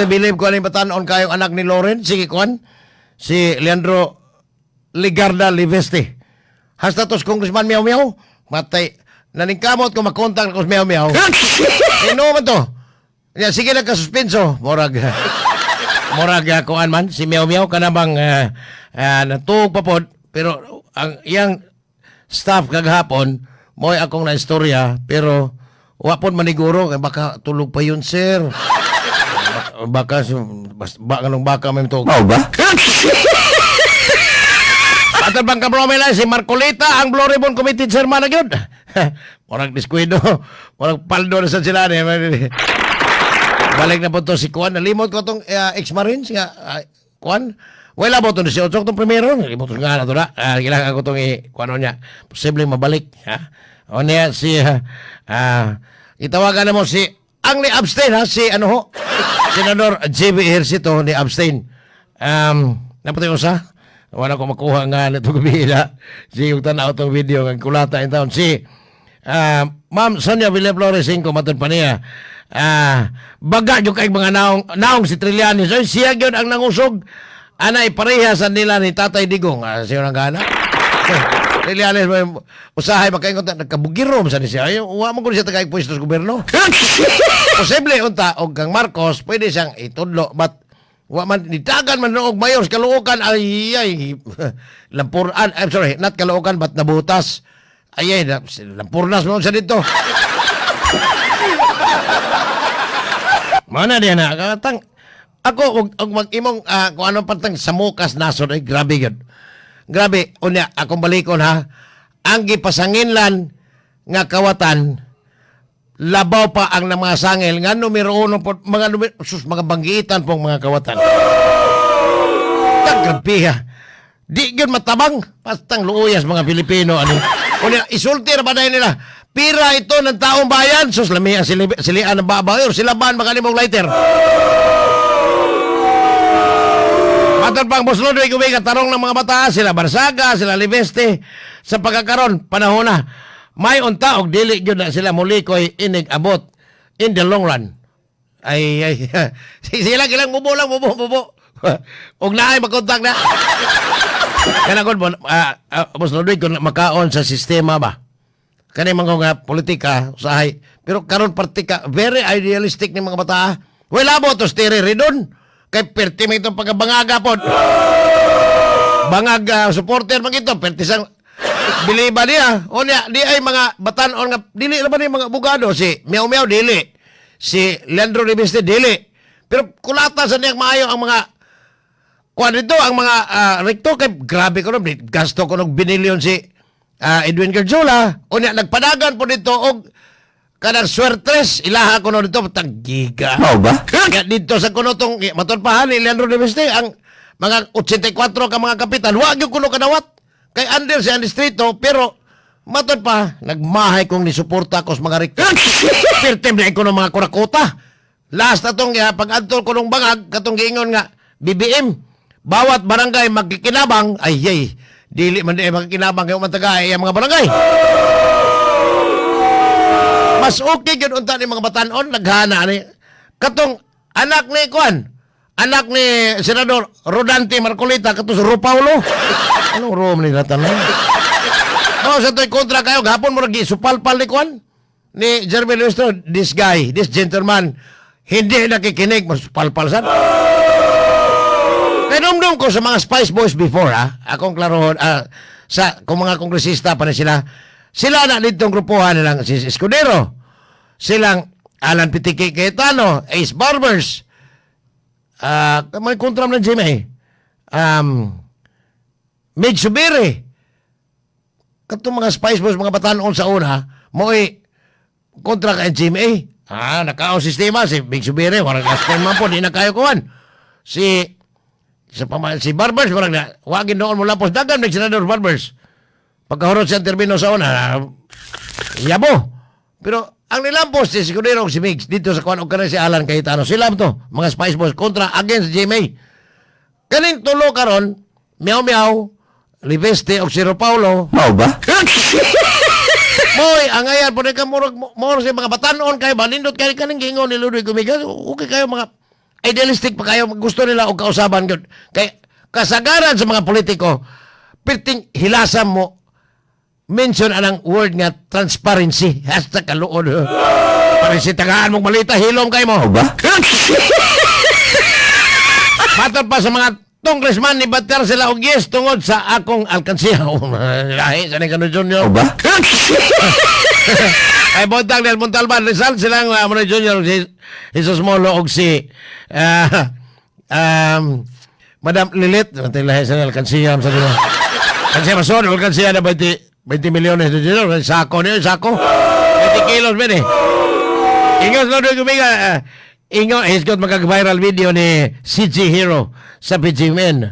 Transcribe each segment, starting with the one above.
Bilib ko aning batanon kayong anak ni Lauren. Sige, kuan. Si Leandro Ligarda Liveste. Hasta tos Congressman Meow Meow. Matay. Naningkamot ko makontak ko Meow Meow. Eh, no man to. Ya, sige lang kasuspenso. Murag. Murag kuan man. Si Meow Meow kanabang natuog pa pod. Pero ang iyang staff kagahapon, mo'y akong na istorya, pero wa pod maniguro kay baka tulog pa yun, sir. Baka baka nung baka may tug. Mao ba? Ato bang kabromela si Marcoleta ang Blue Ribbon Committee chairman na gyud. Murag diskuido, murag paldo na sa sila ni. Balik na po to si Kuan. Nalimot ko tong ex-Marines nga Kuan. Wala mo to si Otsok tong primero. Nalimot ko nga na to na. Kailangan ko tong i kuano niya. Posible mabalik. Ha? O niya si itawagan na mo si ang ni abstain ha, si ano ho, Senador JB Ejercito ni abstain. Napatay usa. Wala ko makuha nga nito gabi na. Si yung tanaw tong video ng kulata in town. Si Ma'am Sonia Villaflores 5 matod pa niya. Baga yung kay mga naong, naong si Trillanes. Oy, siya gyud ang nangusog. Anay pareha sa nila ni Tatay Digong. Siya nang gana. Trillanes may usahay makaingon ta nagkabugirom sa ni siya. Ay, wa man kuno siya tagay pwesto sa gobyerno. Posible unta og kang Marcos pwede siyang itudlo, but wa man nitagan man og mayor sa Caloocan, ay ay Lampuran, I'm sorry, not Caloocan but Nabutas, ay ay Lampurnas mo siya dito. Mana diyan na katang ako og mag-imong kung ano pantang sa mukas nasod ay grabe gyud. Grabe unya akong balikon ha. Ang gipasanginlan nga kawatan labaw pa ang mga sangil nga numero uno po, mga numero, sus, mga banggitan pong mga kawatan. Tag, ha. Di gyud matabang pastang luuyas mga Pilipino ano. Unya isulti ra ba dahil nila. Pira ito ng taong bayan. Sus, lami ang silian ng babae or silaban makalimong lighter. Matod pang Boss Ludwig Ubiga, tarong ng mga bata, sila Barsaga, sila Libeste, sa pagkakaron, panahon na, may unta og dili gyud na sila muli ko'y inig abot in the long run. Ay, ay, sila kilang mubo lang, mubo, mubo. Og naay makontak na. Kana gud mo, Boss Ludwig, kung makaon sa sistema ba? Kani mga nga politika, usahay. Pero karon partika, very idealistic ni mga bata. Wala mo to stiri ridon. Kay perti may itong pagkabangaga pod. Bangag supporter man ito, perti sang biliba niya. O niya, di ay mga batanon nga, dili naman ni mga abogado. Si Meow Meow, dili. Si Leandro Reviste, dili. Pero kulata sa niyang maayo ang mga kuan dito, ang mga rekto kay grabe ko no, gasto ko nog binilyon si Edwin Garjola. O niya, nagpadagan po dito og kanang suertres ilaha ko no dito taggiga. Mao ba? Kaya dito sa kuno tong matod pa ni Leandro Reviste ang mga 84 ka mga kapitan wa gyud kuno kadawat kay under sa distrito, pero matod pa nagmahay kong nisuporta ko sa mga rekto. Pirtem na ko ng mga kurakota. Last na tong pag adto ko nung bangag katong giingon nga BBM bawat barangay magkikinabang, ay ay dili man di magkikinabang kay man tagay ang mga barangay. Mas okay gyud unta ni mga batanon naghana ni katong anak ni kuan, anak ni Senador Rodante Marcoleta, katong si Ro Paulo. Anong ro man nila tanan? No, sa to'y kontra kayo gahapon mo lagi supalpal ni kuan ni Jeremy Luistro, this guy, this gentleman, hindi nakikinig, mas palpal sa. Kaya dumdum ko sa mga Spice Boys before, ha? Akong klarohon, sa kung mga kongresista pa na sila, sila na ditong grupuhan nilang si Escudero, silang Alan Pitiki Cayetano, Ace Barbers, may kontra ng Jimmy, Mig Subiri, katong mga Spice Boys, mga batanon sa una, mo'y kontra kay GMA. Nakaon sistema, si Mig Subiri, warang last man po, di na kayo kuhan. Si sa pama, si Barbers, warang na, wagin noon mo lampos, dagan ng Senador Barbers. Pagkahurot siya termino sa una, yabo. Pero ang nilampos si Escudero si Migs dito sa kuan og kanang si Alan Cayetano. Sila to, mga Spice Boys kontra against GMA. Kaning tulo karon, Meow Meow, Liveste og si Ro Paulo. Mao ba? Moy, ang ayan po ka murag mo sa mga batanon kay balindot kay kaning gingon ni Ludwig Gumiga. Okay kayo mga Idealistic pa kayo, gusto nila og kausaban gyud. Kay kasagaran sa mga politiko, perting hilasan mo mention anang word nga transparency. Hasta kaluod. Transparency, tagaan mong malita, hilom kay mo. Ba? Matod pa sa mga congressman ni bater sila og yes tungod sa akong alkansiya. Lahi sa ni Kano Junior. Ba? Ay buntag del Montalban Rizal silang Manoy Junior, si Jesus Molo og si Madam Lilit, matay lahi sa alkansiya sa nila. Alkansiya mason, alkansiya na 20 20 milyones de dinero, sako niyo, sako. 20 kilos ben eh. Ingos no gumiga. Ingo hisgot magkag-viral video ni CG Hero sa PGMN.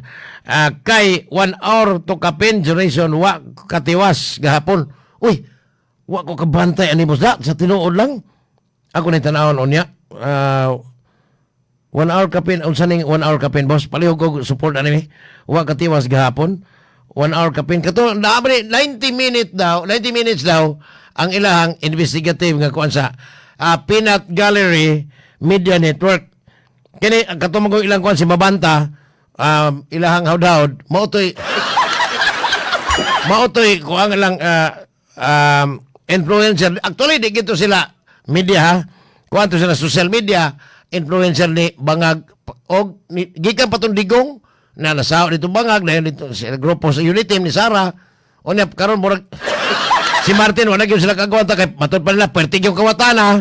Kay 1 hour to kapin duration wa katiwas gahapon. Uy, wa ko kabantay ani boss da sa tinuod lang. Ako ni tan-awon unya. 1 hour kapin, unsa ning 1 hour kapin, boss? Palihog og support ani. Wa katiwas gahapon. 1 hour kapin kato naa ba ni 90 minute daw, 90 minutes daw ang ilahang investigative nga kuan sa Peanut Gallery Media Network. Kini ang kato man ilang kuan si Mabanta, ilahang hawd-hawd, mao to'y kuan lang influencer. Actually, di gito sila media ha. Kuan to sila social media influencer ni Bangag og ni, gikan pa tong Digong na nasaw dito Bangag na dito sa grupo sa unit team ni Sara. Unya karon murag si Martin wala gyud sila kagwanta kay matud pa nila pertig yung kawatana.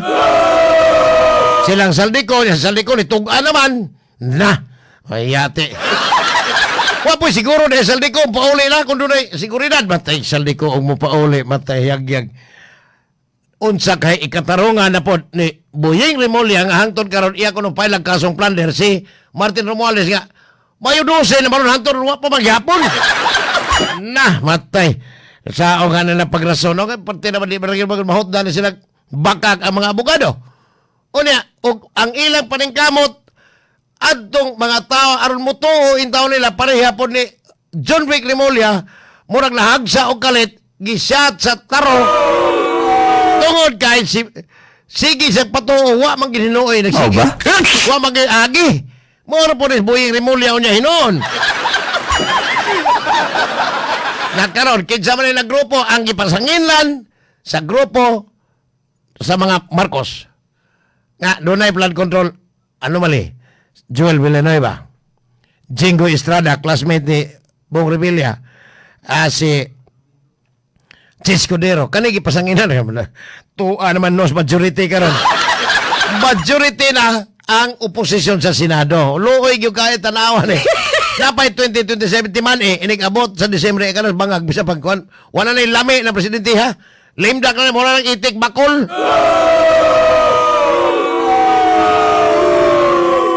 Silang Zaldy Co, yung Zaldy Co ni tug-an naman. Na, ayate. Wa po siguro na Zaldy Co, pauli na kung dunay siguridad. Matay Zaldy Co, og mo pauli, matay yagyag. Unsa kay ikatarungan na pod ni Boying Remulla nga hangtod karon iya kuno file ang kasong plunder si Martin Romualdez nga Mayo 12 na maron hangtod wa pa magyapon. Na, matay. Sa nga na pagrason, okay, parte naman di ba mahutdan ni sila bakak ang mga abogado. Unya, og ang ilang paningkamot adtong mga tao aron motuo in taon nila pareha pod ni John Vic Remulla, murag nahagsa og kalit gishat sa taro tungod kay si sige sa patuo wa man gihinuoy nagsige. Oh, ba? Wa man agi mura po ni Boying Remulla unya hinuon nakaron kinsa man ni grupo ang gipasanginlan sa grupo sa mga Marcos nga dunay flood control anomaly: Joel Villanueva, Jinggoy Estrada, classmate ni Bong Revilla, si Chiz Escudero. Kani gipasanginan tua naman nos majority karon, majority na ang oposisyon sa Senado. Luoy gyud kay tanawan eh. Napay 2027 man eh, inig abot sa Disyembre kanos bangag bisa pagkuan. Wala na lami ng presidente ha. Lame duck na, wala nang itik bakol.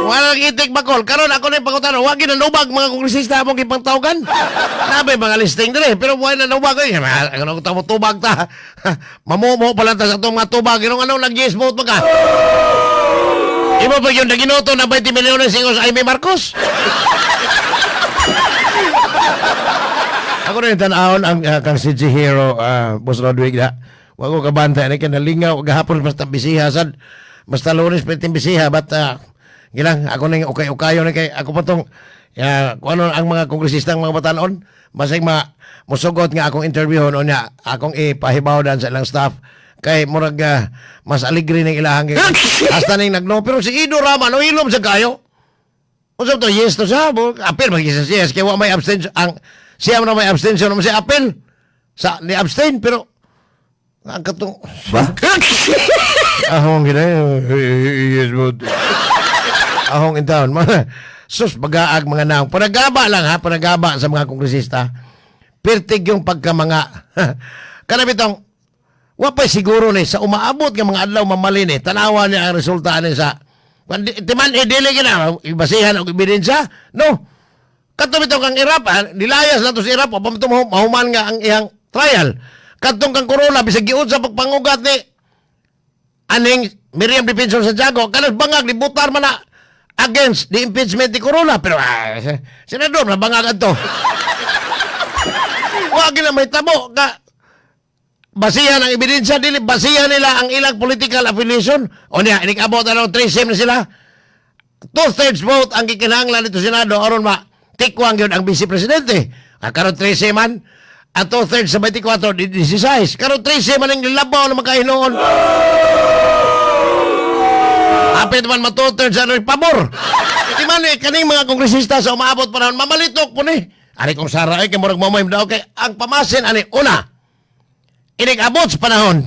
Wala nang itik bakol. Karon ako na yung pangutana, wag ginanubag mga kongresista among gipangtawagan. Nabi mga listing dire, pero wala na nubag eh. Ano ko tubag ta? Mamumo pala ta sa itong mga tubag. Ano ano nag-yes vote pa ka? Imo pa yung naginoto na 20 milyones ingos Imee Marcos. Ako rin tan-awon ang kang CG Hero, Boss Rodwig na. Wa ko kabantay ani kay nalingaw gahapon basta bisiha sad. Basta Lunes pa bisiha but gilang ako ning ukay-ukayo ni kay ako pa tong kung ano ang mga kongresistang mga batanon basig ma musugot nga akong interview unya akong ipahibaw dan sa ilang staff kay murag mas aligre ning ilahang hasta ning nagno pero si Ido Rama no ilom sa kayo. Unsa to, yes to siya, appeal magisa yes kay wa may abstention ang siya man may abstention naman siya appeal sa ni abstain pero ang katong Ba? Ahong gina yes but ahong in town mga sus bagaag mga naong panagaba lang ha, panagaba sa mga kongresista pirtig yung pagka mga kana bitong wa pa siguro ni sa umaabot nga mga adlaw mamalin eh tanawa niya ang resulta ni sa timan eh dili gina ibasihan og ebidensya no kadto bitong kang Erap ah, nilayas na to si Erap wa pa man to mahuman nga ang iyang trial. Kadtong kang Corona bisag giud sa pagpangugat ni aning Miriam Defensor Santiago kanos bangag ni butar man na against the impeachment ni Corona pero senador na bangag adto wa gina may tabo ka basihan ang ebidensya, dili basihan nila ang ilang political affiliation. O niya inig abot ano 3 na sila. Two-thirds vote ang gikinahanglan dito Senado aron ma tikwang yun ang vice presidente. Ah, karon 13 man, ang two-thirds sa 24, di 16. Karon 13 man ang labaw na makahinuon. Hapit man ma two-thirds ano pabor. Di man eh, kaning mga kongresista sa umaabot panahon, mamalitok po ni. Ani kong Sara ay, kay murag mamay daw kay ang pamasin ani una. Inig abot sa panahon,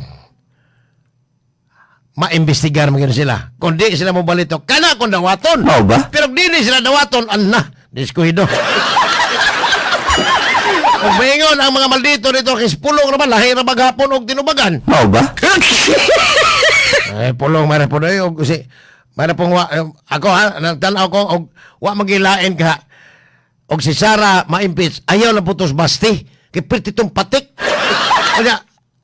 maimbestigar man gyud sila. Kung di sila mo balito, kana kung dawaton. Mao ba? Pero kung dili sila dawaton, anna, diskuhido. Kung maingon ang mga maldito dito, kay pulong naman, lahi ra maghapon og tinubagan. Mao ba? Eh, pulong, mara po na og si, mara pong wa, eh, ako ha, nagtanaw ko, og wa magilain ka, og si Sara ma-impeach, ayaw lang putos basti, kay perti itong patik. Kaya,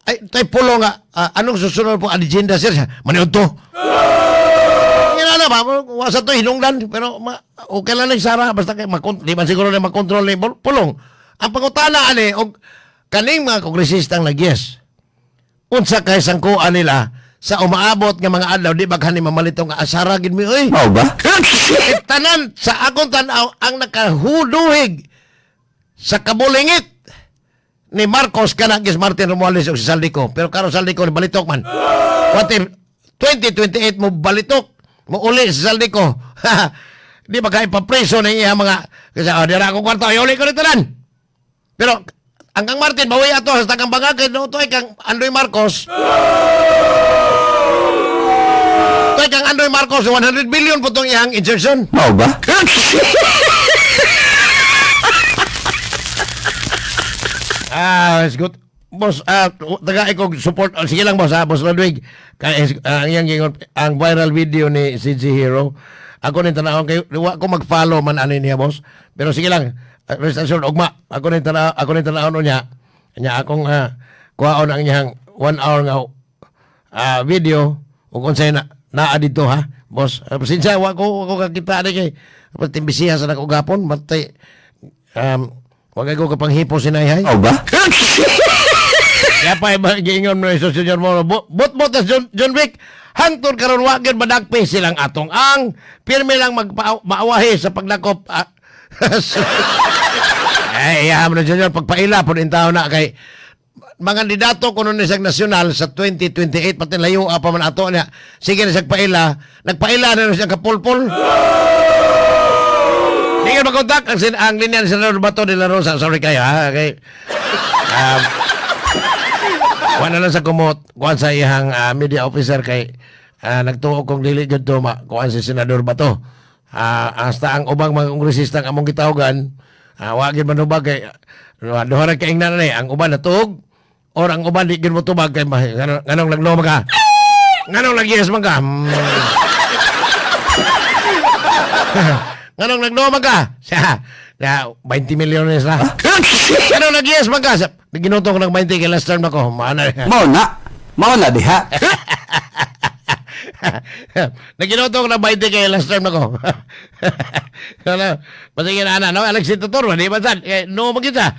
ay, tay pulong nga, ah, anong susunod po agenda, sir? Maniod to. Yan na ba, wa sa to hinungdan, pero ma, okay lang ni Sara, basta kay di man siguro na makontrol ni Pulong. Ang pangutana ani og kaning mga kongresistang nag-yes, unsa kay sangkuan nila sa umaabot nga mga adlaw, di ba kani mamalito nga asara gid mi oy? Mao ba? Eh, tanan sa akong tan-aw ang nakahuduhig sa kabulingit ni Marcos kana gis Martin Romualdez ug si Zaldy Co. Pero karon Zaldy Co ni balitok man. What if 2028 mo balitok mo uli si Zaldy Co? Di ba kay papreso na iya mga kasi oh, dira akong kwarta ay uli ko ni tanan. Pero ang kang Martin bawi ato hasta kang bangag no to ay kang Andoy Marcos. To ay kang Andoy Marcos 100 billion po tong iyang insertion. Mao ba? Ah, it's good. Boss, ah, taga ko support. Oh, sige lang boss, ha, Boss Ludwig. Kay ah, ang iyang gingon, ang viral video ni CG Hero. Ako nin tanawon kay wa ko mag-follow man ani niya, boss. Pero sige lang, rest assured ugma. Ako nin tanawon niya. Nya akong kuhaon ang iyang one hour nga video ug unsay na naa dito ha. Boss, pasensya wa ko kakita ani kay timbisiha sa nako gapon matay wa kay ko kapanghipo sinayhay. Mao ba? Kaya pa iba giingon mo sa Senior Moro. Bot-bot na John, John Wick. Hangtod karon wa gyud madagpi silang atong ang pirmi lang magpa maawahi sa paglakop. Ah, ay, iya mo na Junior pagpaila po din tao na kay mga kandidato kuno ni siyang nasyonal sa 2028 pati layo pa man ato niya. Sige na siyang paila. Nagpaila na siyang kapulpul. Di ka makontak ang, ang linya ni Senador Bato de la Rosa. Sorry kayo ha. Okay. Kuan na lang sa kumot, kuan sa iyang media officer kay nagtuo kong dili jud to ma kuan si Senador Bato. Hasta ang ubang mga kongresista ang among gitawagan, wa gyud manubag kay duha ra kaingnan na ni, ang uban natuog or ang uban di gyud mo tubag kay nganong nagno ka? Nganong nag-yes man ka? Nganong nagno man ka? Siya, na 20 milyones na. Nganong nag-yes man ka? Ginuto ko ng 20 kay last term ako. Maana. Mao na. Mao na diha. Naginuto ko ng 20 kay last term ako. Ano, pasige na ana, no? Alex Tutor, di ba sad? Eh, no, magkita.